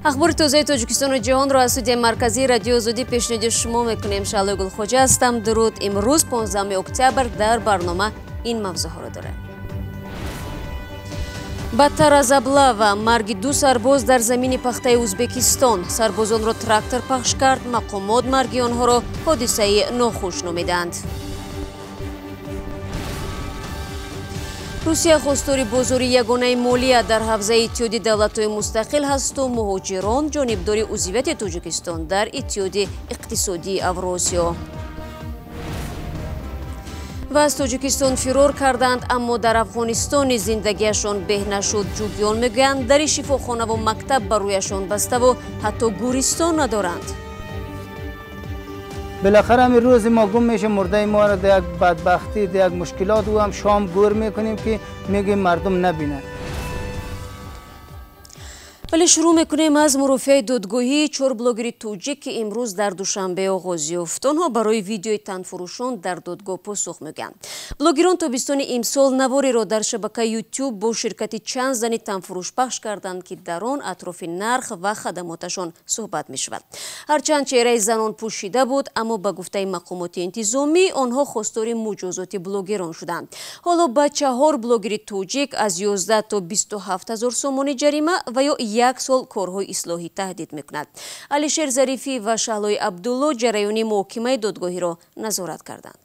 Ахбори тозаи Тоҷикистону ҷаҳонро аз студияи марказии Радиои Озодӣ пешниҳоди шумо мекунем. Шаҳлои Гулхоҷа ҳастам. Дуруд. Имрӯз 15 октябр дар барнома ин мавзӯъҳоро дорем. Бадтар аз облава, марги ду сарбоз дар замини пахтаи Ӯзбекистон. Сарбозонро трактор пахш кард, мақомот марги онҳоро ҳодисаи нохуш номиданд. Русия хостори бозори ягонаи молия дар ҳавзаи Иттиҳоди давлатҳои мустақил ҳасту муҳоҷирон ҷонибдори узвияти Тоҷикистон дар Иттиҳоди иқтисодии Авросиё. Ва аз Тоҷикистон фирор карданд, аммо дар Афғонистони зиндагиашон беҳ нашуд. Ҷугиён мегӯянд, дари шифохонаву мактаб ба рӯяшон баставу ҳатто гӯристон надоранд. بالاخره همین روز ما گم میشه، مرده ما را در یک بدبختی، در یک مشکلات او هم شام گور میکنیم که میگیم مردم نبینه. Вале шурӯъ мекунем аз мурофиаи додгоҳии чор блогери тоҷик, ки имрӯз дар Душанбе оғоз ёфт. Онҳо барои видеои танфурӯшон дар додгоҳ посух мегӯянд. Блогерон тобистони имсол навореро дар шабакаи Ютуб бо ширкати чанд зани танфурӯш пахш карданд, ки дар он атрофи нарх ва хадамоташон суҳбат мешавад. Ҳарчанд чеҳраи занон пӯшида буд, аммо ба гуфтаи мақомоти интизомӣ онҳо хостори муҷозоти блогерон шуданд. Ҳоло ба чаҳор блогери тоҷик аз 11 то 27 ҳазор сомонӣ ҷарима ва ё як сол корҳои ислоҳӣ таҳдид мекунад. Алишер Зарифӣ ва Шаҳлои Абдулло ҷараёни муҳокимаи додгоҳиро назорат карданд.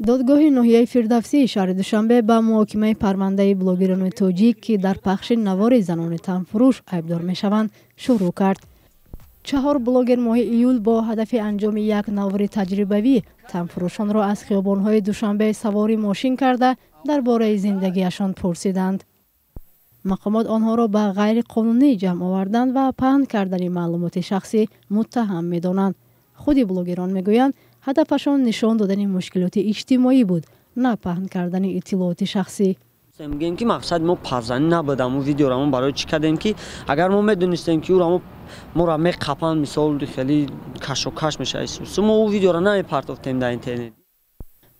Додгоҳи ноҳияи Фирдавсии шаҳри Душанбе ба муҳокимаи парвандаи блогерони тоҷик, ки дар пахши навори занони танфурӯш айбдор мешаванд, шурӯъ кард. Чаҳор блогер моҳи июл бо ҳадафи анҷоми як навори таҷрибавӣ танфурӯшонро аз хиёбонҳои Душанбе савори мошин карда дар бораи зиндагиашон пурсиданд. Мақомот онҳоро ба ғайриқонунӣ ҷамъ овардан ва паҳн кардани маълумоти шахсӣ муттаҳам медонанд. Худи блогерон мегӯянд, ҳадафашон нишон додани мушкилоти иҷтимоӣ буд, на паҳн кардани иттилооти шахсӣ. Мегӯем, ки мақсади мо парзанӣ набуд. Мо видеоро мо барои чӣ кардем, ки агар мо медонистем, ки ӯро моро меқапанд, мисол хеле кашокаш мешавад, мо ӯ видеоро намепартофтем дар интернет.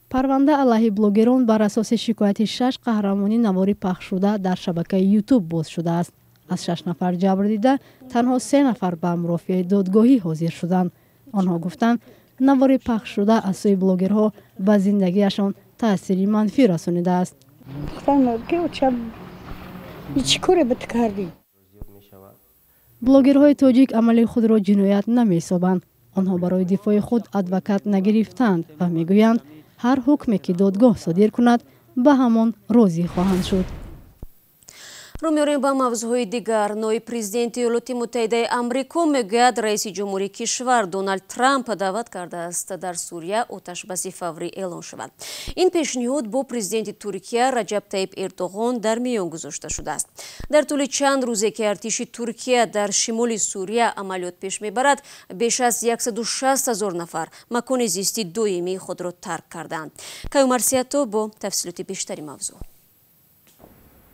Парванда алайҳи блогерон бар асоси шикояти шаш қаҳрамони навори пахшшуда дар шабакаи Ютуб боз шудааст. Аз шаш нафар ҷабр дида танҳо се нафар ба мурофиаи додгоҳӣ ҳозир шуданд. Онҳо гуфтанд, навори пахшшуда аз сӯи блогерҳо ба зиндагиашон таъсири манфӣ расонидааст. Блогерҳои тоҷик амали худро ҷиноят намеҳисобанд. Онҳо барои дифои худ адвокат нагирифтанд ва мегӯянд, ҳар ҳукме ки додгоҳ содир кунад, ба ҳамон розӣ хоҳанд шуд. Рӯ меорем ба мавзӯъҳои дигар. Ноиб президенти Иёлоти Муттаҳидаи Амрико мегӯяд, раиси ҷумҳури кишвар Доналд Трамп даъват кардааст, дар Сурия оташбаси фаврӣ эълон шавад. Ин пешниҳод бо президенти Туркия Раҷаб Таиб Эрдоғон дар миён гузошта шудааст. Дар тӯли чанд рӯзе ки артиши Туркия дар шимоли Сурия амалиёт пеш мебарад, беш аз 160 ҳазор нафар макони зисти доимии худро тарк карданд. Каюмар Сиято бо тафсилоти бештари мавзӯъ.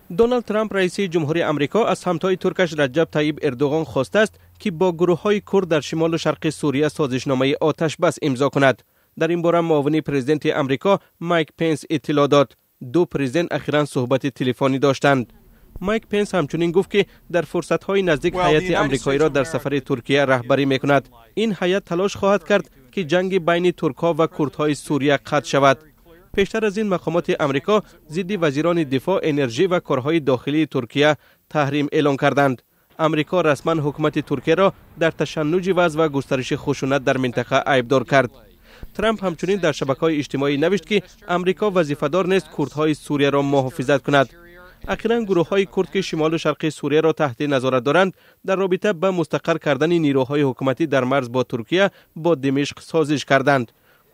Доналд Трамп, раиси ҷумҳури Амрико, аз ҳамтои туркаш Раҷаб Таиб Эрдоғон хостааст, ки бо гурӯҳҳои курд дар шимолу шарқи Сурия созишномаи оташбас имзо кунад. Дар ин бора муовини президенти Амрико Майк Пенс иттилоъ дод. Ду президент ахиран суҳбати телефонӣ доштанд. Майк Пенс ҳамчунин гуфт, ки дар фурсатҳои наздик ҳайати амрикоиро дар сафари Туркия раҳбарӣ мекунад. Ин ҳайат талош хоҳад кард, ки ҷанги байни туркҳо ва курдҳои Сурия қатъ шавад. Пештар аз ин мақомоти Амрико зидди вазирони дифоъ, энержӣ ва корҳои дохилии Туркия таҳрим эълон карданд. Амрико расман ҳукумати Туркияро дар ташаннуҷи вазъ ва густариши хушунат дар минтақа айбдор кард. Трамп ҳамчунин дар шабакаҳои иҷтимоӣ навишт, ки Амрико вазифадор нест курдҳои Сурияро муҳофизат кунад. Ахиран гурӯҳҳои курд, ки шимолу шарқи Сурияро таҳти назорат доранд, дар робита ба мустақар кардани нирӯҳои ҳукуматӣ дар марз бо Туркия бо Димишқ созиш карданд.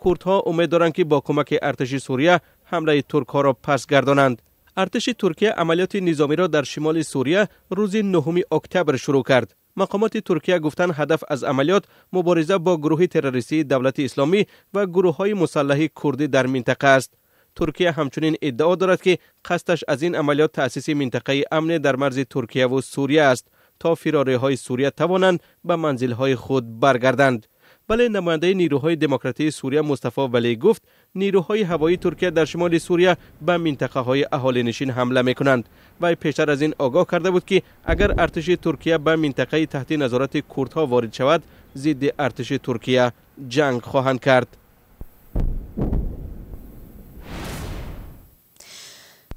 Курдҳо умед доранд, ки бо кӯмаки артиши Сурия ҳамлаи туркҳоро пас гардонанд. Артиши Туркия амалиёти низомиро дар шимоли Сурия рӯзи 9 октябр шурӯъ кард. Мақомоти Туркия гуфтанд, ҳадаф аз амалиёт мубориза бо гурӯҳи террористии Давлати Исломӣ ва гурӯҳҳои мусаллаҳи курдӣ дар минтақа аст. Туркия ҳамчунин иддао дорад, ки қасдаш аз ин амалиёт таъсиси минтақаи амне дар марзи Туркияву Сурия аст, то фирориҳои Сурия тавонанд ба манзилҳои худ баргарданд. ولی نماینده نیروهای دموکراتی سوریه مصطفی ولی گفت نیروهای هوایی ترکیه در شمال سوریه به منطقه های اهالی نشین حمله میکنند و پیشتر از این آگاه کرده بود که اگر ارتش ترکیه به منطقه تحت نظارت کردها وارد شود ضد ارتش ترکیه جنگ خواهند کرد.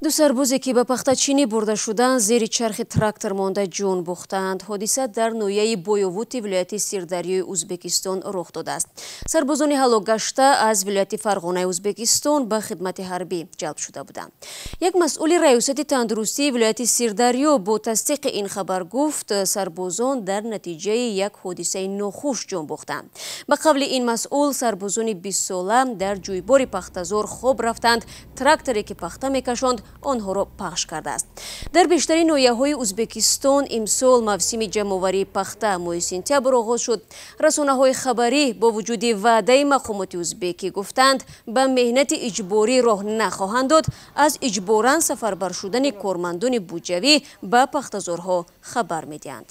Ду сарбозе ки ба пахтачинӣ бурда шуданд, зери чархи трактор монда ҷон бухтанд. Ҳодиса дар ноҳияи Боёвути вилояти Сирдарёи Узбекистон рух додааст. Сарбозони ҳалокгашта аз вилояти Фарғонаи Узбекистон ба хидмати ҳарбӣ ҷалб шуда буданд. Як масъули раёсати тандурустии вилояти Сирдарё бо тасдиқи ин хабар гуфт, сарбозон дар натиҷаи як ҳодисаи нохуш ҷон бухтанд. Ба қавли ин масъул, сарбозони 20сола дар ҷӯйбори пахтазор хоб рафтанд. Тракторе ки пахта мекашонд онҳоро пахш кардааст. Дар бештари ноҳияҳои Узбекистон имсол мавсими ҷамъоварии пахта моҳи сентябр оғоз шуд. Расонаҳои хабарӣ бо вуҷуди ваъдаи мақомоти узбекӣ гуфтанд, ба меҳнати иҷборӣ роҳ нахоҳанд дод, аз иҷборан сафарбар шудани кормандони буҷавӣ ба пахтазорҳо хабар медиҳанд.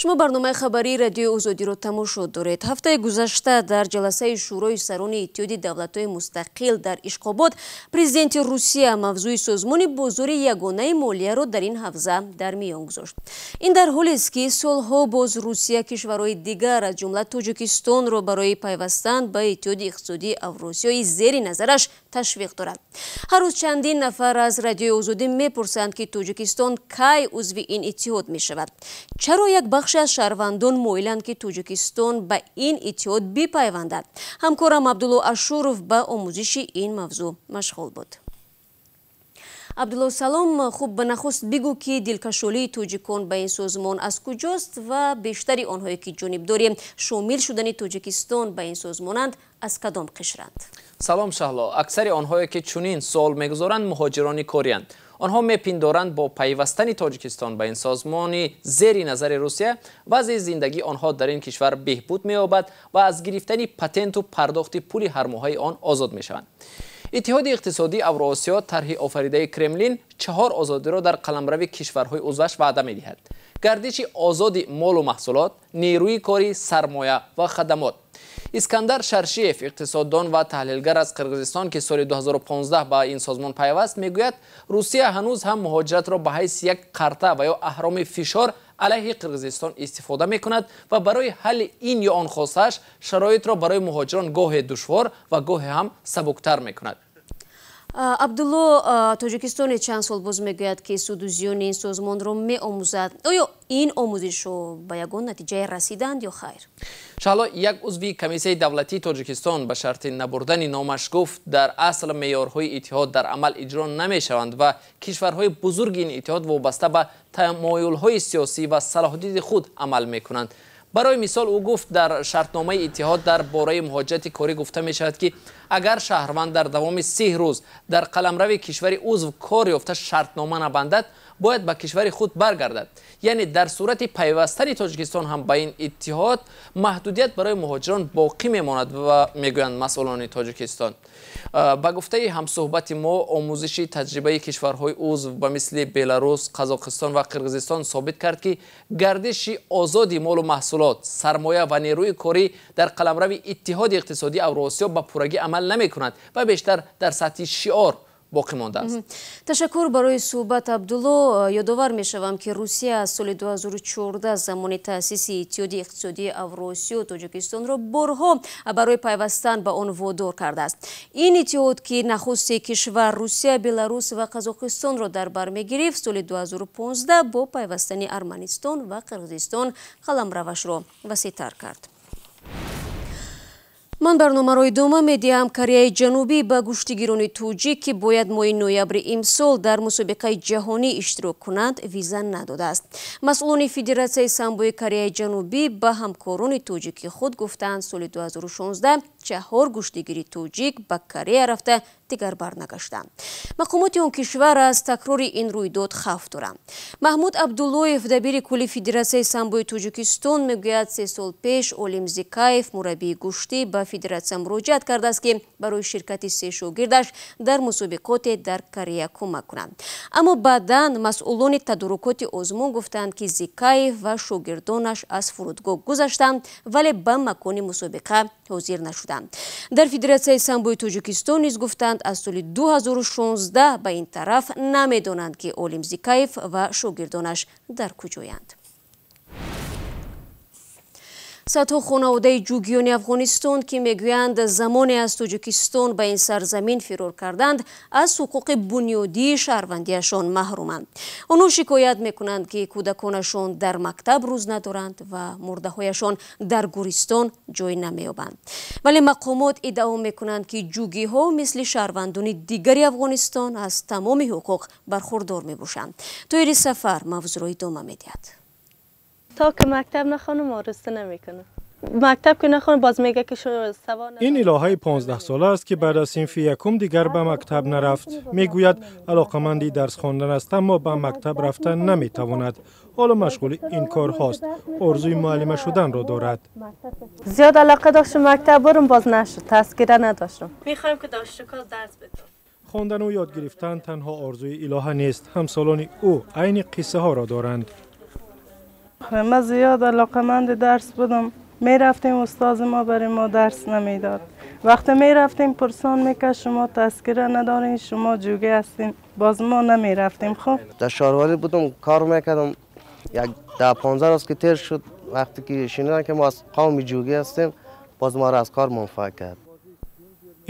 Шумо барномаи хабарии радиои Озодиро тамошо доред. Ҳафтаи гузашта дар ҷаласаи Шӯрои сарони Иттиҳоди давлатҳои мустақил дар Ишқобод президенти Русия мавзӯи созмони бозори ягонаи молияро дар ин ҳавза дар миён гузошт. Ин дар ҳолест ки солҳо боз Русия кишварҳои дигар аз ҷумла Тоҷикистонро барои пайвастан ба Иттиҳоди иқтисодии Авросиёи зери назараш ташвиқ дорад. Ҳар рӯз чандин нафар аз радиои Озодӣ мепурсанд, ки Тоҷикистон кай узви ин иттиҳод мешавад. Чаро як бахши аз шаҳрвандон моиланд, ки Тоҷикистон ба ин иттиҳод бипайвандад? Ҳамкорам Абдулло Ашуров ба омӯзиши ин мавзӯъ машғул буд. Абдулло, салом. Хуб, ба нахуст бигӯ, ки дилкашолии тоҷикон ба ин созмон аз куҷост ва бештари онҳое ки ҷонибдори шомил шудани Тоҷикистон ба ин созмонанд аз кадом қишранд? Салом, Шаҳло. Аксари онҳое ки чунин суол мегузоранд муҳоҷирони корианд. Онҳо мепиндоранд бо пайвастани Тоҷикистон ба ин созмони зери назари Русия вазъи зиндагии онҳо дар ин кишвар беҳбуд меёбад ва аз гирифтани патенту пардохти пули ҳармоҳаи он озод мешаванд. Иттиҳоди иқтисодии Авроосиё тарҳи офаридаи Кремлин 4 озодиро дар қаламрави кишварҳои узваш ваъда медиҳад: гардиши озоди молу маҳсулот, нерӯи корӣ, сармоя ва хадамот. Искандар Шаршиев, иқтисоддон ва таҳлилгар аз Қирғизистон, ки соли 2015 ба ин созмон пайваст, мегӯяд Русия ҳанӯз ҳам муҳоҷиратро ба ҳайси як қарта ва ё аҳроми фишор алайҳи Қирғизистон истифода мекунад ва барои ҳалли ин ё он хостааш шароитро барои муҳоҷирон гоҳе душвор ва гоҳе ҳам сабуктар мекунад. Абдулло, Тоҷикистоне чанд сол боз мегӯяд, ки суду зиёни ин созмонро меомӯзад. Оё ин омӯзишҳо ба ягон натиҷае расиданд ё хайр? Шаҳло, як узви комиссияи давлатии Тоҷикистон ба шарти набурдани номаш гуфт, дар асл меъёрҳои иттиҳод дар амал иҷро намешаванд ва кишварҳои бузурги ин иттиҳод вобаста ба тамоюлҳои сиёсӣ ва салоҳдиди худ амал мекунанд. Барои мисол, ӯ гуфт, дар шартномаи иттиҳод дар бораи муҳоҷирати корӣ гуфта мешавад, ки агар шаҳрванд дар давоми 30 рӯз дар қаламрави кишвари узв кор ёфта шартнома набандад, бояд ба кишвари худ баргардад. Яъне дар сурати пайвастани Тоҷикистон ҳам ба ин иттиҳод маҳдудият барои муҳоҷирон боқӣ мемонад ва мегӯянд масъулони Тоҷикистон. Ба гуфтаи ҳамсӯҳбати мо, омӯзиши таҷрибаи кишварҳои узв ба мисли Беларус, Қазоқистон ва Қирғизистон собит кард, ки гардиши озоди молу маҳсулот, сармоя ва нерӯи корӣ дар қаламрави Иттиҳоди иқтисодии Авроосиё ба пуррагӣ амал намекунад ва бештар дар сатҳи шиор боқӣ мондааст. Ташаккур барои суҳбат, Абдулло. Ёдовар мешавам, ки Русия аз соли 2014 замони таъсиси Иттиҳоди иқтисодии Авроосиё Тоҷикистонро борҳо барои пайвастан ба он водор кардааст. Ин иттиҳод, ки нахусти кишвар Русия, Беларус ва Қазоқистонро дар бар мегирифт, соли 2015 бо пайвастани Арманистон ва Қирғизистон қаламравашро васеътар кард. Ман барномаро идома медиҳам. Кореяи Ҷанубӣ ба гӯштигирони тоҷик, ки бояд моҳи ноябри имсол дар мусобиқаи ҷаҳонӣ иштирок кунанд, виза надодааст. Масъулони Федератсияи самбои Кореяи Ҷанубӣ ба ҳамкорони тоҷики худ гуфтаанд, соли 2016 чаҳор гӯштигири тоҷик ба Корея рафта Дигар барнагаштанд. Мақомоти он кишвар аз такрори ин рӯйдод хавф доранд. Маҳмуд Абдуллоев, дабири кулли Федератсияи самбои Тоҷикистон, мегӯяд, 3 сол пеш Олим Зикаев, мураббии гӯштӣ, ба федератсия муроҷиат кардааст, ки барои ширкати се шогирдаш дар мусобиқоте дар Корея кӯмак кунанд. Аммо баъдан масъулони тадорукоти озмун гуфтанд, ки Зикаев ва шогирдонаш аз фурудгоҳ гузаштанд, вале ба макони мусобиқа ҳозир нашуданд. Дар Федератсияи самбои Тоҷикистон низ гуфтанд, аз соли 2016 ба ин тараф намедонанд, ки Олим Зикаев ва шогирдонаш дар куҷоянд. Садҳо хонаводаи ҷугиёни Афғонистон, ки мегӯянд, замоне аз Тоҷикистон ба ин сарзамин фирор карданд, аз ҳуқуқи бунёдии шаҳрвандиашон маҳруманд. Онҳо шикоят мекунанд, ки кӯдаконашон дар мактаб рӯз надоранд ва мурдаҳояшон дар гӯристон ҷой намеёбанд. Вале мақомот иддао мекунанд, ки ҷугиҳо мисли шаҳрвандони дигари Афғонистон аз тамоми ҳуқуқ бархурдор мебошанд. Тоҳири Сафар мавзӯъро идома медиҳад. Та ки мактаб нахонам, оросте намекунам. Мактаб ки нахонам, боз мега ки савод. Ин Илоҳаи 15сола аст, ки баъд аз синфи якум дигар ба мактаб нарафт. Мегӯяд, алоқаманди дарс хондан аст, аммо ба мактаб рафтан наметавонад. Ҳоло машғули ин корҳост. Орзуи муаллима шуданро дорад. Зиёд алоқа доштам мактаб бурам, боз нашуд, тазкира надоштам. Мехоҳем ки дошта дарс бидам. Хондану ёд гирифтан танҳо орзуи Илоҳа нест. Ҳамсолони ӯ айни қиссаҳоро доранд. من زیاد علاقمند درس بودم. می رفتیم، استاد ما برای ما درس نمیداد. وقتی می رفتیم، پرسان میکرد شما تذکره ندارین، شما جوگی هستین. باز ما نمی رفتیم. خب. در شاروالی بودم، کار میکردم. یک 10-15 روز که تیر شد، وقتی که شنیدن که ما از قوم جوگی هستیم، باز ما را از کار منفک کرد.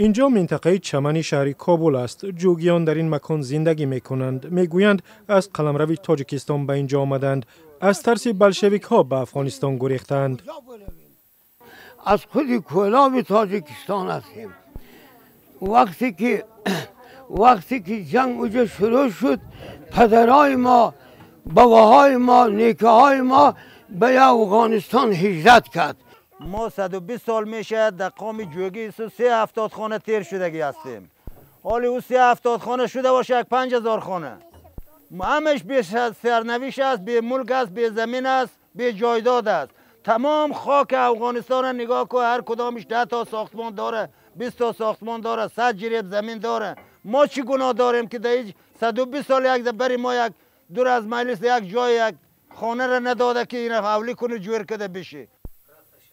Инҷо минтақаи Чамани шаҳри Кобул аст. Ҷугиён дар ин макон зиндагӣ мекунанд. Мегӯянд, аз қаламрави Тоҷикистон ба инҷо омаданд. Аз тарси болшевикҳо ба Афғонистон гурехтанд. Аз худи Кӯлоби Тоҷикистон ҳастем. Вақте ки ҷанг уҷа шурӯъ шуд, падарои мо, бобоҳои мо, некаҳои мо ба Афғонистон ҳиҷрат кард. ما 120 سال میشه در قوم جوگی 70 خانه تیر شدگی هستیم. حالی او 70 خانه شده باشه، یک 5000 خانه. همش بی سرنوشت است، بی ملک است، بی زمین است، بی جایداد است. تمام خاک افغانستان را نگاه کن، هر کدامش 10 تا ساختمان داره، 20 تا ساختمان داره، 100 جریب زمین داره. ما چی گناه داریم که در 120 سال یک بری ما یک دور از مجلس یک جای یک خانه را نداده که این حولی کنه، جور کده بشه؟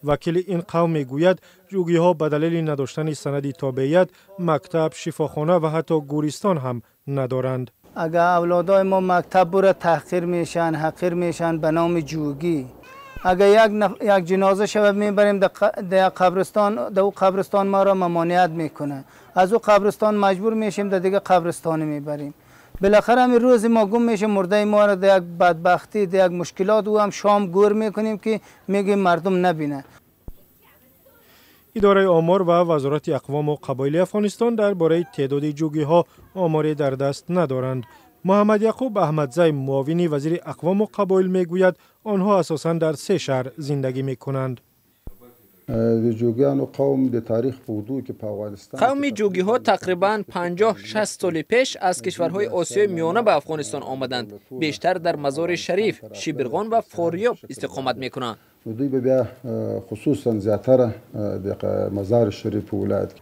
Вакили ин қавм мегӯяд, ҷугиҳо ба далели надоштани санади тобеият мактаб, шифохона ва ҳатто гӯристон ҳам надоранд. اگر اولادای ما مکتب بره، تحقیر میشن، حقیر میشن به نام جوگی. اگر یک جنازه شود، میبریم در قبرستان، در او قبرستان ما را ممانعت میکنه. از او قبرستان مجبور میشیم در دیگه قبرستان میبریم. بالاخره همین روز ما گم میشه، مرده ما را در یک بدبختی، در یک مشکلات، او هم شام گور میکنیم که میگیم مردم نبینه. Идораи омор ва Вазорати ақвому қабоили Афғонистон дар бораи теъдоди ҷугиҳо оморе дар даст надоранд. Муҳаммад Яқуб Аҳмадзай, муовини вазири ақвому қабоил, мегӯяд, онҳо асосан дар се шаҳр зиндагӣ мекунанд. د جوګیانو قوم د تاریخ په اوږدو کې په افغانستان Қавми ҷугиҳо тақрибан 50-60 соли пеш аз кишварҳои Осиёи Миёна ба Афғонистон омаданд. Бештар дар Мазори Шариф, Шибирғон ва Форёб истиқомат мекунанд. نو دوی به بیا خصوصا زیاتره د مزار شریف په ولایت کې.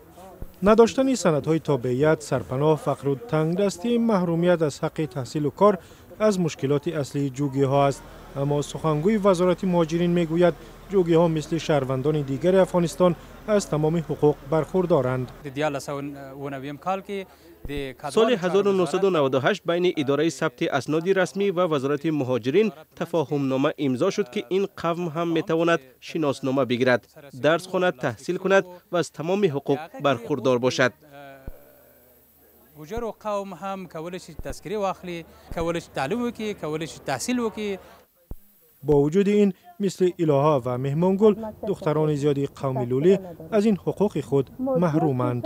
Надоштани санадҳои тобеият, сарпаноҳ, фақру тангдастӣ, маҳрумият аз ҳаққи таҳсилу кор аз мушкилоти аслии ҷугиҳо аст. Аммо сухангӯи Вазорати муҳоҷирин мегӯяд, ҷугиҳо мисли шаҳрвандони дигари Афғонистон аз тамоми ҳуқуқ бархурдоранд. Соли 1998 байни Идораи сабти асноди расмӣ ва Вазорати муҳоҷирин тафоҳумнома имзо шуд, ки ин қавм ҳам метавонад шиноснома бигирад, дарс хонад, таҳсил кунад ва аз тамоми ҳуқуқ бархурдор бошад. ګوجرو قوم هم کولی شي تذکرې واخلي، کولی شي تعلیم وکړي، کولی شي تحصیل وکړي. Бо вуҷуди ин, мисли Илоҳа ва Меҳмонгул, духтарони зиёди қавми лулӣ аз ин ҳуқуқи худ маҳруманд.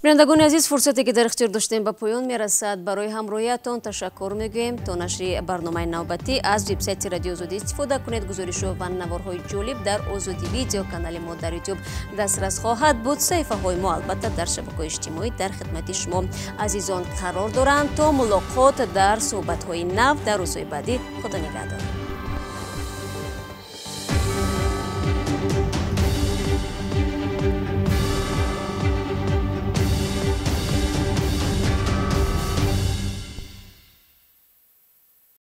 Бинандагони азиз, фурсате ки дар ихтиёр доштем ба поён мерасад. Барои ҳамроҳиятон ташаккур мегӯем. То нашри барномаи навбатӣ аз вебсайти Радио Озодӣ истифода кунед. Гузоришу ва наворҳои ҷолиб дар Озодӣ Видео, канали мо дар Ютуб дастрас хоҳад буд. Саҳифаҳои мо албатта дар шабакаҳои иҷтимоӣ дар хидмати шумо азизон қарор доранд. То мулоқот дар суҳбатҳои нав дар рӯзҳои баъдӣ, Худо нигаҳдор.